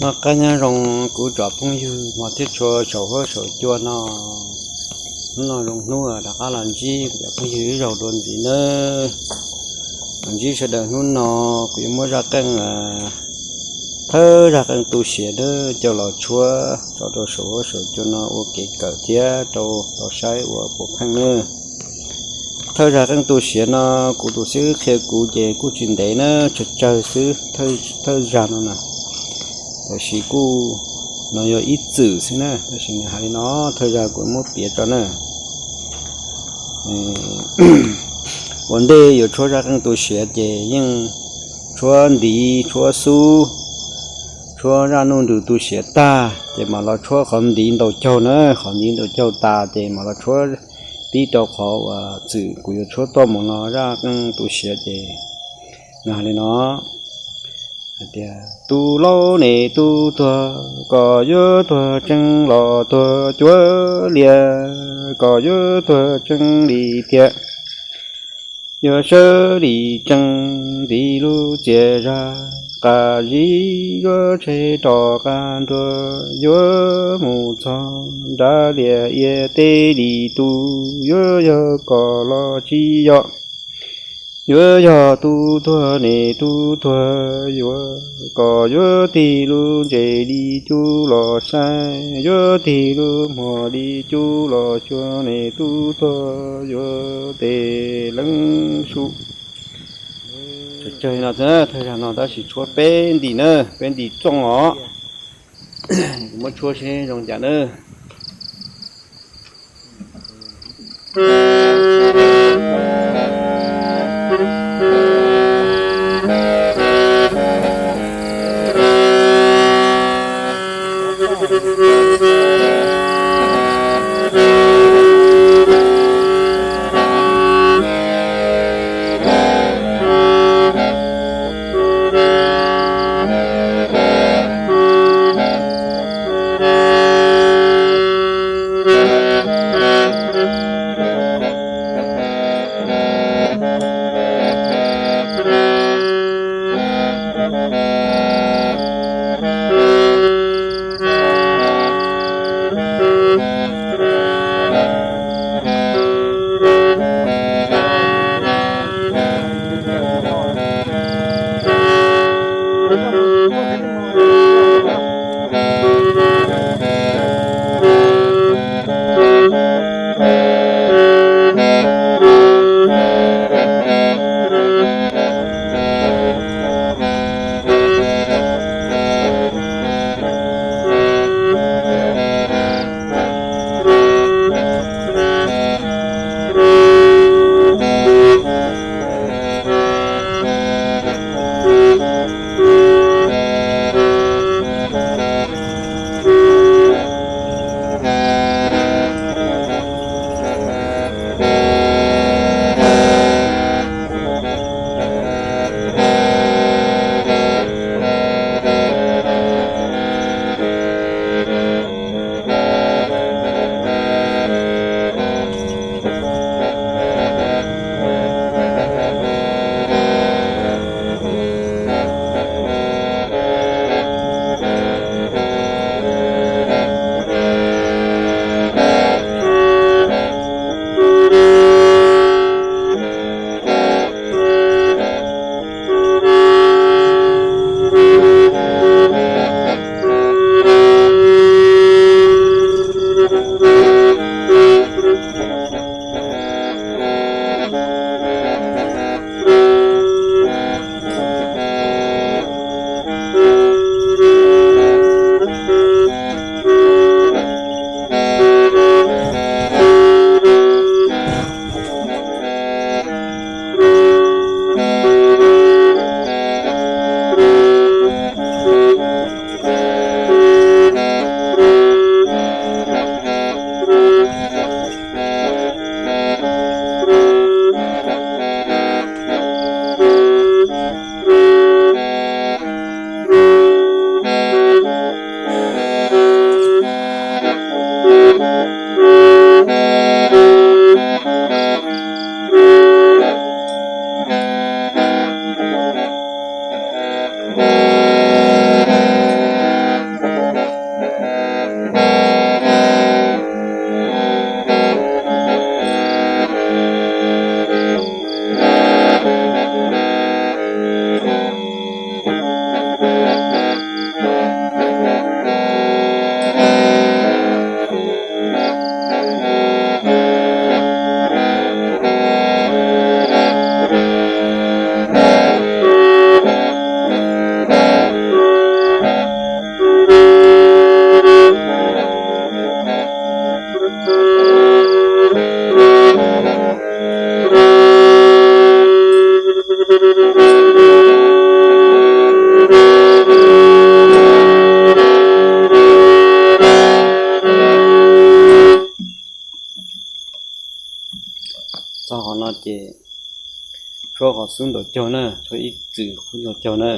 Noj qab nyob zoo kuv cov phooj ywg hmov thiab tshua saum huab saum cua no. Hnub no zoo hnub rov qab los ntsib kuv cov phooj ywg ib zaug dua ntxiv nawb. Los ntsib sawv daws hnub no kuv yuav muab zaj qeej, thawj zaj qeej tu siav nawb coj los tshuab tso rau saum huab saum cua no ua kev kawm thiab rau tau saib ua puav pheej nawb. Thawj zaj qeej tu siav no kuv tus xib hwb qhia kuv ces kuj tsis ntev na, tsawg tsawg xwb. Thawj zaj no na, tab sis kuj no yog ib txwm xwb na, tab sis nws hais li no, thawj zaj kuv muab piav tso na. Ua ntej yuav tshuab zaj qeej tu siav ces yeej tshuab ntiv tshuab xub, tshuab zaj nuj nrws tu siav tag ces mam los tshuab qhov ntiv ntaus caug na, qhov ntiv ntaus caug tas ces mam los tshuab pib rau qhov uas txwm kuv yuav tshuab tuaj mus no zaj qeej tu siav ces nws hais li no hais tias, tus laus ne tus tuag, koj yuav tuag tseeb los tuag cuav lias, koj yuav tuag tseeb li tiag. Yuav sawv li tseeb ntiv lub txiaj zag, qab zib yuav tshem rov qab nruas, yuav mus txog nrab lias ia teb li tus, yuav yog koj los tsis yog. Yuav yog tus tuag ne tus tuag yuav, koj yuav tig lub ntses li cub los saib, yuav tig lub hmo li cub los xyuas ne tus tuag yuav tes leeb su. Tsawg no, thawj zaj no tab sis tshuab peb ntim na, peb ntim txooj os. Kuv muab tshuab seb zoo cas na. Ces tshuab qhov xub ntaus caug na, tshuab ib txwm xub ntaus caug na.